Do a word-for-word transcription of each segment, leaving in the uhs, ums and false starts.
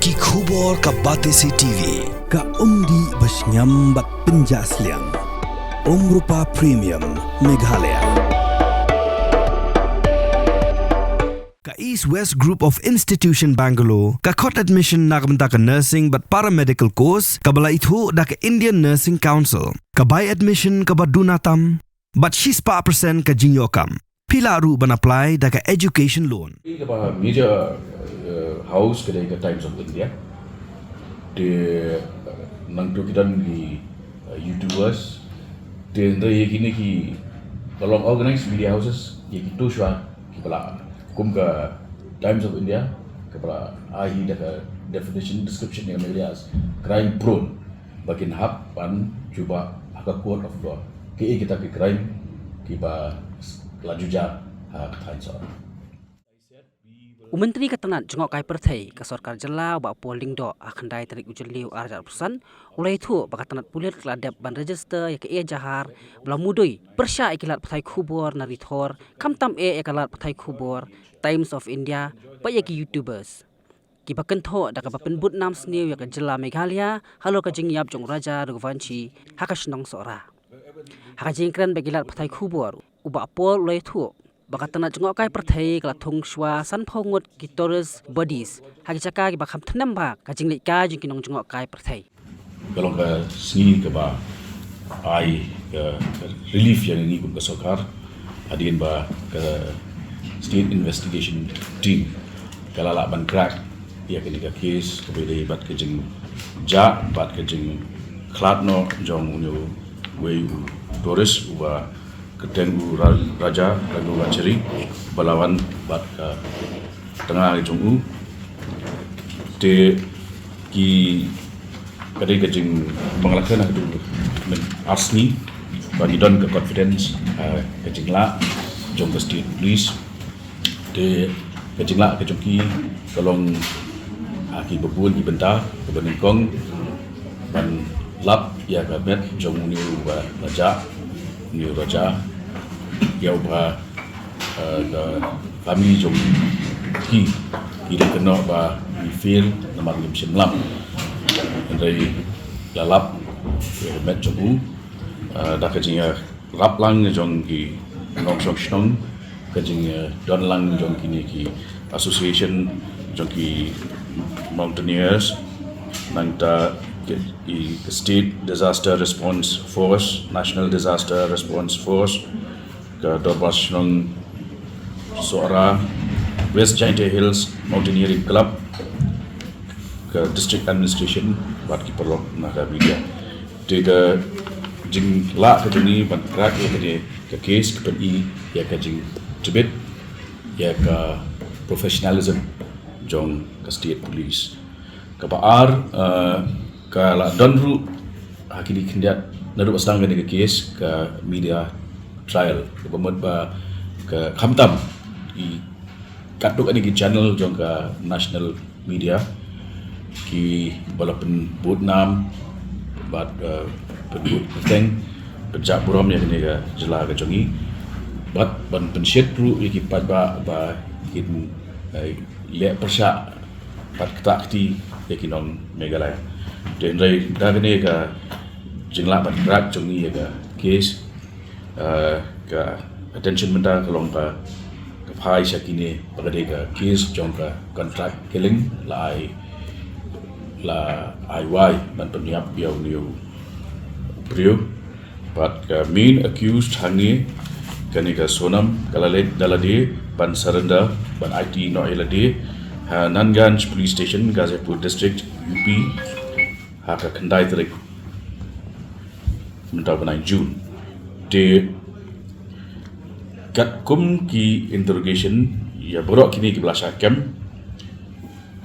Ki khubor ka Batesi T V, ka umdih ba shngiam bad pynjah sliang. Umrupa Premium, Meghalaya. Ka East West Group of Institution Bangalore ka khot admission na ka bynta ka nursing bad paramedical course kaba la ithuh da ka Indian Nursing Council. Ka bai admission kaba duna tam bad shispah percent ka jingïoh kam. Phi lah ruh ban apply da ka education loan. Kaba major, uh, house ka dei ka Times of India. Te, uh, nangtu ki don ki, uh, YouTubers. Te hynrei ïa kine ki, ka long organized media houses, ïa kito shuwa kiba la kum ka Times of India, kaba la ai hi da ka definition, description ïa ka Meghalaya as crime prone. Ba kin hap ban jubab ha ka court of law. Kiei kita ki crime kiba la ju jia ha ka thaiñ Sohra. U Myntri ka tnat jngohkai pyrthei ka sorkar jylla, u Bah Paul Lyngdoh, ha khyndai tarik u Jylliew arhajar arphew san, u la ïathuh ba ka tnat pulit ka la dep ban register ïa ka ejahar ba la mudui pyrshah ïa ki lad pathai khubor na Ri Thor, khamtam eh ïa ka lad pathai khubor Times of India bad ïa ki YouTubers, kiba kynthoh da kaba pynbud nam sniew ïa ka jylla Meghalaya halor ka jingïap jong u Raja Raghuvanshi ha ka shnong Sohra. Ha ka jingkren bad ki lad pathai khubor, u Bah Paul u la ïathuh ba ka tnat jngohkai pyrthei ka la thung shuwa sanphew ngut ki tourist bodies ha ki jaka kiba kham thngan bha ka jingleit kai jong ki nongjngohkai pyrthei. Ka long ka sngi kaba ai ka relief ïa ngi kum ka sorkar, hadien ba ka State Investigation Team ka la lah ban crack ïa kane ka case kaba ïadei bad ka jingjah bad ka jingkhlad noh jong une uwei u tourist uba kyrteng u Ra-, Raja Raghuvanshi ba la wan bad ka tnga jong u. Te ki, ka dei ka jingpynlong ka na ka tu men arsni ba ngi don ka confidence, ah, ka jinglah jong ka state police. Te ka jinglah ka jong ki ka long, ah, kiba bun ki bynta, kaba nyngkong ban lap ïa ka met jong une uba la jah, une u Raja, ïa uba, eh, ka family jong ki, ki dang kynnoh ba ngi fail namar ngim shym lam. Hynrei la lap ïa ka met jong u, eh, da ka jingïa rap lang jong ki nongshong shnong, ka jing, eh, don lang jong kine ki association jong ki mountaineers, nangta ki, ki State Disaster Response Force, National Disaster Response Force, ka Dorbar Shnong Sohra, West Jaintia Hills Mountaineering Club, ka District Administration, bad ki paralok na ka media. Te ka jinglah ka jong ngi ban crack ïa kane ka case ka pyni ïa ka jingtbit ïa ka professionalism jong ka state police. Kaba ar, eh, ka la don ruh ha kine khyndiat naduh ba sdang kane ka case ka media trial. Kaba mut ba ka khamtam i katto katne ki channel jong ka national media kiba la pynbud nam bad, eh, pynbud kyrteng, pynjah burom ïa kane ka jylla ka jong ngi bad ban pynshit ruh ïa ki paidbah ba kin, eh, leh pyrshah bad ktah kti ïa ki nong Meghalaya. Te hynrei da kane ka jinglah ban crack jong ngi ïa ka case, eh, ka attention mynta ka long ka, ka phai sha kine ba ka dei ka case jong ka contract killing la ai, la ai wai ban pynïap ïa une u briew. Bad ka main accused hangne kane ka Sonam ka la leit da lade ban surrender ban aiti noh ïa lade ha Nanganj Police Station, Ghazipur District, U P, ha ka khyndai tarik mynta u bnai June. Te katkum ki interrogation ïa baroh kine kiba la shah kem,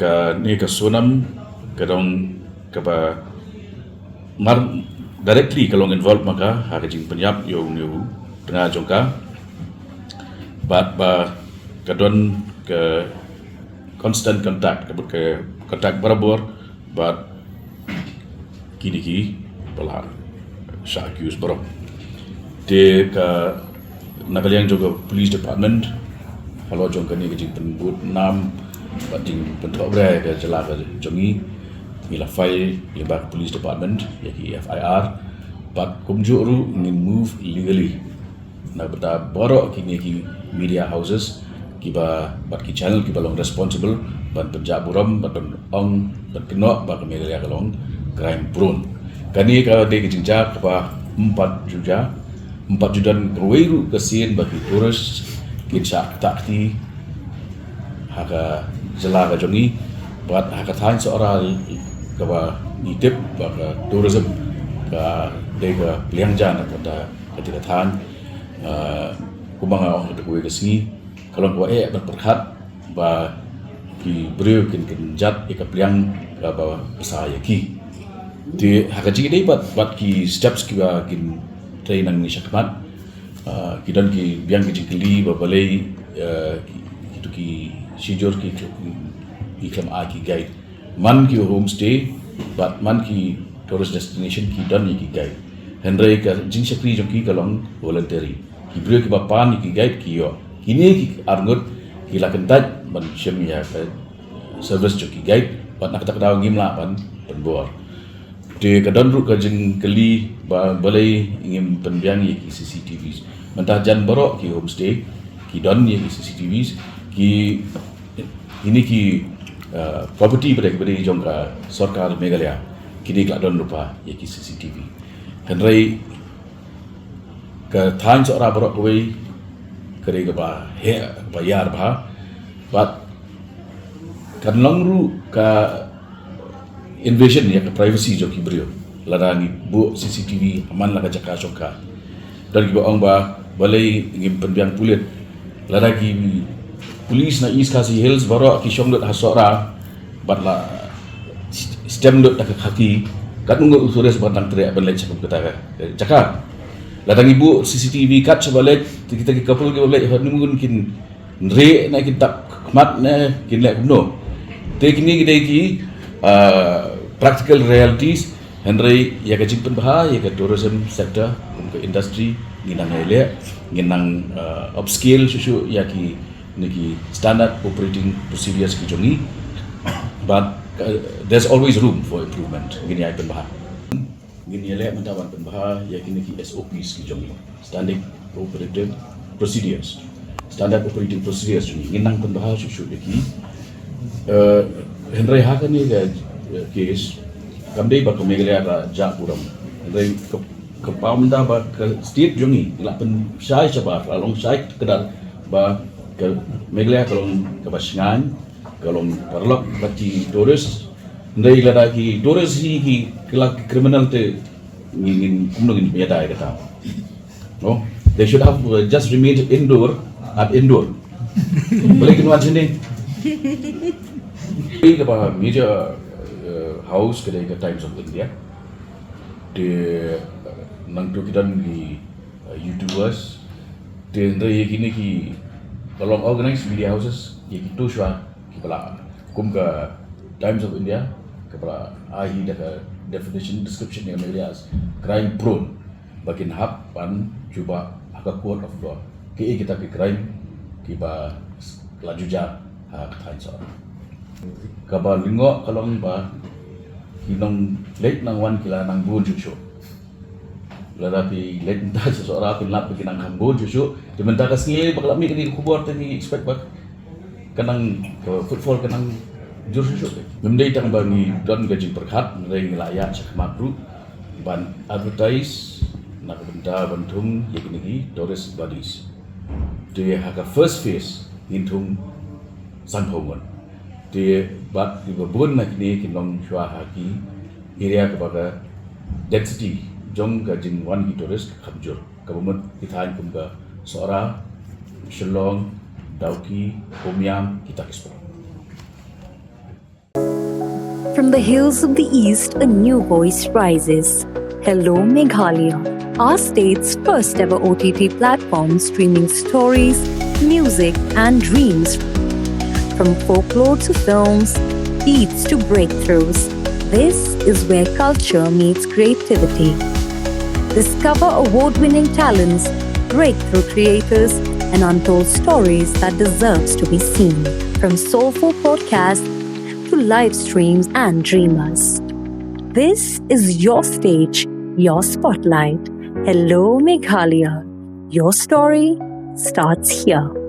kane ka Sonam ka dang kaba mar directly ka long involved ma ka ha ka jingpynïap ïa une u tnga jong ka. Bad ba ka don ka constant contact, ka bud ka contact barabor bad kine kiba la shah accuse baroh. Te ka na ka liang jong ka police department halor jong kane ka jingpynbud nam Bad jingpynthoh bria ïa ka jylla ka jong ngi, ngi la file lyngba ka police department ïa ki F I R. Bad kumjuh ruh ngin move legally na ka bynta baroh kine ki media houses kiba, bad ki channel kiba long responsible ban pynjah burom, ban pyn-, ong, ban kynnoh ba ka Meghalaya ka long crime prone. Kane ka dei ka jingjia kaba ym pat ju jia, ym pat ju don kawei ruh ka sien ba ki tourist kin shah ktah kti ha ka jylla ka jong ngi, bad ha ka thaiñ Sohra kaba ngi tip ba ka tourism ka dei ka pliang ja na ka bynta ka tira thaiñ. Ah, kumba nga ong ha kawei ka sngi, ka long kaba eh ban pyrkhat ba ki briew kin kynjat ïa ka pliang kaba pisa ïa ki. Te ha ka jingïadei bad, bad ki steps kiba kin trei nangne shakhmat, ah, ki don ki biang ki jingkylli ba balei, ah, ki, kito ki shijur ki, ki khlem ai ki guide. Man ki homestay bad man ki tourist destination ki don ïa ki guide. Hynrei ka jingshakri jong ki ka long voluntary. Ki briew kiba pan ïa ki guide ki ïoh. Kine ki arngut ki la kyntait ban shim ïa ka service jong ki guide, bad na kata ka daw ngim lah ban pynbor. Te ka don ruh ka jingkylli ba balei ngim pynbiang ïa ki C C T Vs. Mynta jan baroh ki homestay ki don ïa ki C C T Vs, ki, kine ki, uh, property ba dei, ba dei jong ka sorkar Meghalaya, kine ki la don lypa ïa ki C C T V. Hynrei ka thaiñ Sohra baroh kawei ka dei kaba heh, kaba ïar bha. Bad kan long ruh ka invasion ïa ka privacy jong ki briew lada ngi buh C C T V ha man la ka jaka shongkha. Don kiba ong ba balei ngim pynbiang pulit. Lada ki police na East Khasi Hills baroh ki shong lut ha Sohra bad la stem lut da ka khaki, katno ngut u tourist ba dang treh ban leit sha kata ka jaka. Lada ngi buh C C T V kat shaba leit, te kita ki couple kiba leit honeymoon kin rieh ne kin tap khmat ne kin leh kumno. Te kine ki dei ki, ah, practical realities. Hynrei ïa ka jingpynbha ïa ka tourism sector kum ka industry, ngin nang ïaleh, ngin nang, ah, upscale shuh shuh ïa kine ki standard operating procedures ki jong ngi. But, uh, there's always room for improvement. Ngin ïai pynbha. Ngin ïaleh mynta ban pynbha ïa kine ki S O Ps ki jong ngi. Standard Operative Procedures. Standard Operating Procedures jong ngi. Ngin nang pynbha shuh shuh ïa ki. Uh, hynrei ha kane ka, uh, case, kam dei ba ka Meghalaya ka jah burom. Hynrei ka, ka paw mynta ba ka state jong ngi la pynshai shabar, la long shai kdar ba ka Meghalaya ka long kaba shngaiñ, ka long paralok bad ki tourist. Hynrei lada ki tourist hi ki, ki la ki criminal te ngin, ngin kumno ngin ïada ïa kata. No? They should have, uh, just remained indoor at indoor. Balei kin wan shane? Kaba major, uh, house ka dei ka Times of India. Te, uh, nangta ki don ki, uh, YouTubers. Te hynrei ïa kine kiba long organized media houses, ïa kito shuwa kiba la, kum ka Times of India, kaba la ai hi da ka definition, description ïa ka Meghalaya as crime prone, ba kin hap ban jubab ha ka court of law. Kiei kita ki crime kiba la ju jia ha ka thaiñ Sohra. Kaba lyngngoh ka long ba ki nongleit nongwan ki la nang bun shuh shuh. Lada phi leit mynta sha Sohra phin lap ba ki nang kham bun shuh shuh. Te mynta ka sngi ba ka la mih kane ka khubor te ngi expect ba ka nang, ka footfall ka nang jur shuh shuh. Ngim dei tang ba ngi don ka jingpyrkhat, hynrei ngi la ïaid shakhmat ruh ban advertise na ka bynta ban thung ïa kine ki tourist buddies. Te ha ka first phase ngin thung sanphew ngut. Te bad kiba bun na kine kin long shuwa ha ki area kaba ka density jong ka jingwan ki tourist ka kham jur. Kaba mut ki thaiñ kum ka Sohra, Shillong, Dawki, Umiam, kita ki spot. From the hills of the East, a new voice rises. Hello, Meghalaya, our state's first ever O T T platform streaming stories, music, and dreams. From folklore to films, beats to breakthroughs, this is where culture meets creativity. Discover award winning talents, breakthrough creators, and untold stories that deserves to be seen. From soulful podcasts to live streams and dreamers, this is your stage, your spotlight. Hello, Meghalaya. Your story starts here.